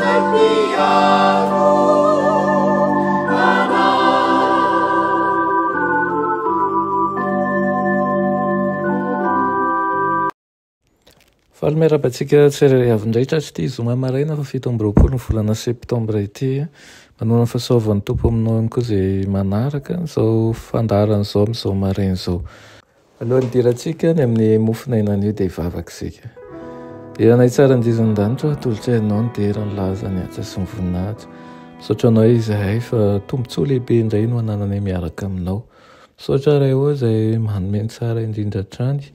izay mpiaro anay. Faly miarahaba antsika tsirairay avy indray tratry ity zoma maraina faha 27 ny volana septambra ity. Manoana ny fahasoavan'ny Tompo aminao ihany koa izay manaraka izao fandaharana izao amin'izao maraina izao. Alohan'ny hidirantsika ny amin'ny mofon'aina anio dia hivavaka isika. Ry Anay tsara indrindra an-danitra, atolotray anao ny dera, ny laza, ny haja sy ny voninahitra. Misaotra anao izahay fa tombontsoa lehibe indray no anananay miaraka aminao. Misaotra Ray ô izay manome ny tsara indrindra hatrany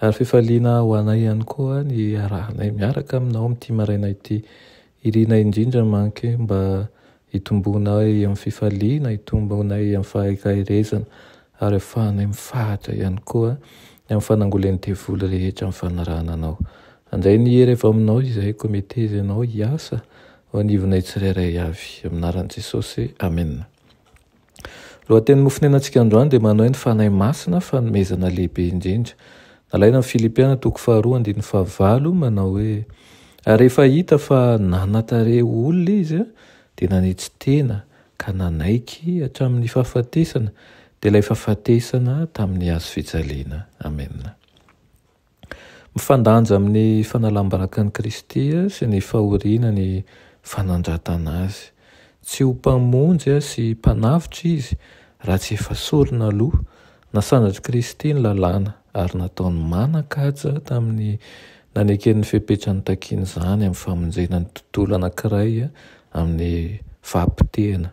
ary fifaliana ho anay ihany koa ny hiarahanay miaraka aminao amin'ity maraina ity. Irina indrindra manko mba hitomboanay amin'ny fifaliana, hitomboanay amin'ny fahaikaherezana ary ahafahanay mifahatra ihany koa ny amin'ny fanangolen'ny devoly rehetra amin'ny fanarahana Anao. Handray ny hery avy aminao izahay koa meteza Ianao hiasa ao anivonay tsirairay avy. Amin'ny anaran'i Jesosy, Amena. Lohateny mofonenantsika androany dia manao hoe ny Fanahy Masina fanomezana lehibe indrindra. Nalaina amin'ny Filipiana toko faharoa andininy fahavalo manao hoe ary rehefa hita fa nanatarehy olona izy dia nanetry tena ka nanaiky hatramin'ny fahafatesana, dia ilay fahafatesana tamin'ny hazo fijaliana. Amena. Mifandanja amin'ny fanalam-baraka an'i Kristy sy ny fahoriana ny fanandratana Azy. Tsy ho Mpamonjy sy Mpanavotra Izy raha tsy efa sorona aloha. Nasandratr'i Kristy ny lalàna ary nataony manan-kaja tamin'ny nanekeny ny fepetra nitakian'izany amin'ny famonjena ny tontolo anankiray amin'ny fahapotehana.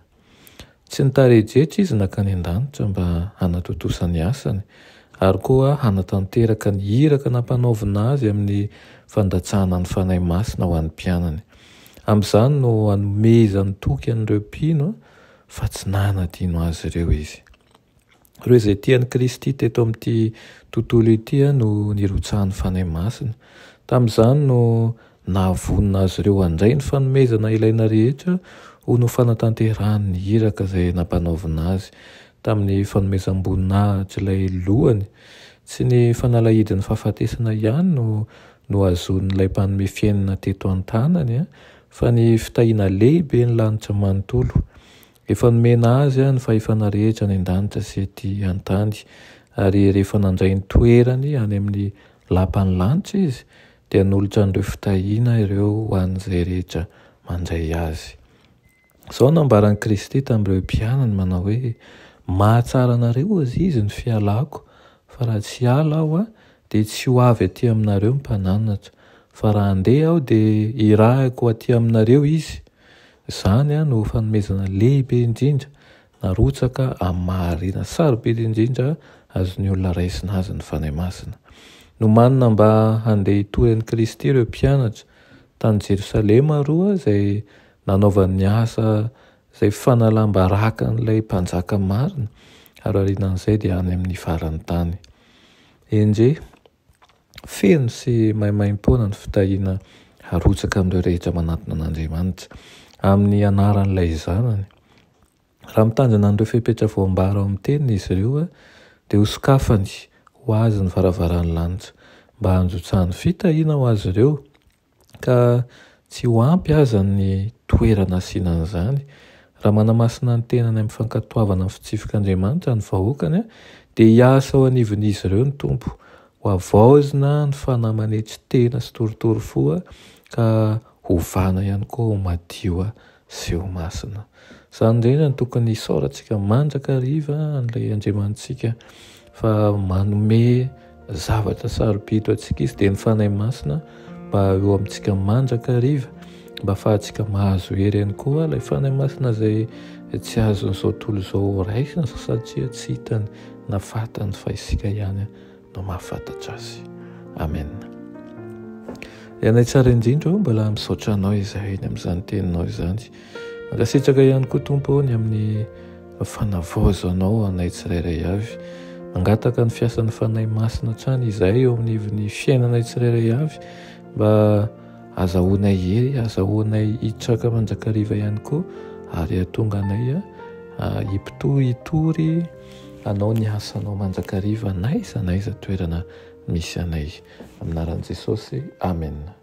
Tsy nitaredretra izy nankany an-danitra mba hanatontosa ny asany, ary koa hanatanteraka ny iraka nampanaovina azy amin'ny fandatsahana ny Fanahy Masina ho an'ny mpianany. Amin'izany no hanomezany toky an'ireo mpino fa tsy nanadino azy ireo izy. Ireo izay tia an'i Kristy teto amin'ity tontolo ity no nirotsahan'ny Fanahy Masina. Tamin'izany no nahavonona azy ireo handray ny fanomezana ilaina rehetra ho no fanatanterahany ny iraka izay nampanaovina azy tamin'ny fanomezam-boninahitr'ilay Lohany. Tsy ny fanalahidin'ny fahafatesana ihany no nohazonin'ilay Mpanome fiainana teto an-tanany fa ny fitahiana lehibe ny lanitra manontolo. Efa nomena Azy ny fahefana rehetra any an-danitra sy ety an-tany, ary rehefa nandray ny toerany any amin'ny lapan'ny lanitra Izy, dia hanolotra an'ireo fitahiana ireo ho an'izay rehetra mandray Azy. Izao no nambaran'i Kristy tamin'ireo mpianany manao hoe, Mahatsara anareo hozy Izy ny fialako, fa raha tsy hiala Aho, dia tsy ho avy aty aminareo ny Mpananatra, fa raha handeha Aho, dia hirahiko ho aty aminareo Izy. Izany no fanomezana lehibe indrindra narotsaka amin'ny maha harena sarobidy indrindra azon'ny olona raisina azy ny Fanahy Masina. Nomanina mba handeha hitory an'i Kristy ireo mpianatra tany Jerosalema roa izay nanaovany ny asa izay fanalam-baraka an'ilay Mpanjaka marina ary aorianan'izay dia any amin'ny faran'ny tany. Endrey! Feno sy maimaimpoana ny fitahiana harotsaka amin'ireo rehetra manatona an'Andriamanitra, amin'ny anaran'ilay Zanany. Raha mitandrina an'ireo fepetra voambara ao amin'ny Teniny izy ireo, dia hosokafany ho azy ny varavaran'ny lanitra, mba hanjotsahany fitahiana ho azy ireo. Ka tsy ho ampy aza ny toerana asiana an'izany. Raha manamasina ny tenany amin'ny fankatoavana ny fitsifik'Andriamanitra ny vahoakany, dia hiasa ao anivon'izy ireo ny Tompo. Ho havaozina ny fanahy manetry tena sy torotoro fo, ka hovana ihany koa ho madio sy ho masina. Izany indrindra no tokony hisaorantsika mandrakariva an'ilay Andriamanitsika fa manome zavatra sarobidy ho antsika Izy, dia ny Fanahy Masina mba eo amintsika mandrakariva, mba ahafahantsika mahazo hery ihany koa ilay Fanahy Masina izay tsy azon'izao tontolo izao raisina satria tsy hitany na fantany fa isika ihany no mahafantatra azy. Amen. Ianay tsara indrindra ô, mbola misaotra anao izahay ny amin'izany teninao izany. Mankasitraka ihany koa Tompo ô ny amin'ny fanavaozanao anay tsirairay avy. Mangataka ny fiasan'ny Fanahy Masina hatrany izahay eo anivon'ny fiainanay tsirairay avy mba azahoanay hery, azahoanay hitraka mandrakariva ihany koa ary hahatonga anay hipitohy hitory Hanao ny asanao mandrakariva n'aiza n'aiza toerana misy anay. Amin'ny anaran'i Jesosy, Amena.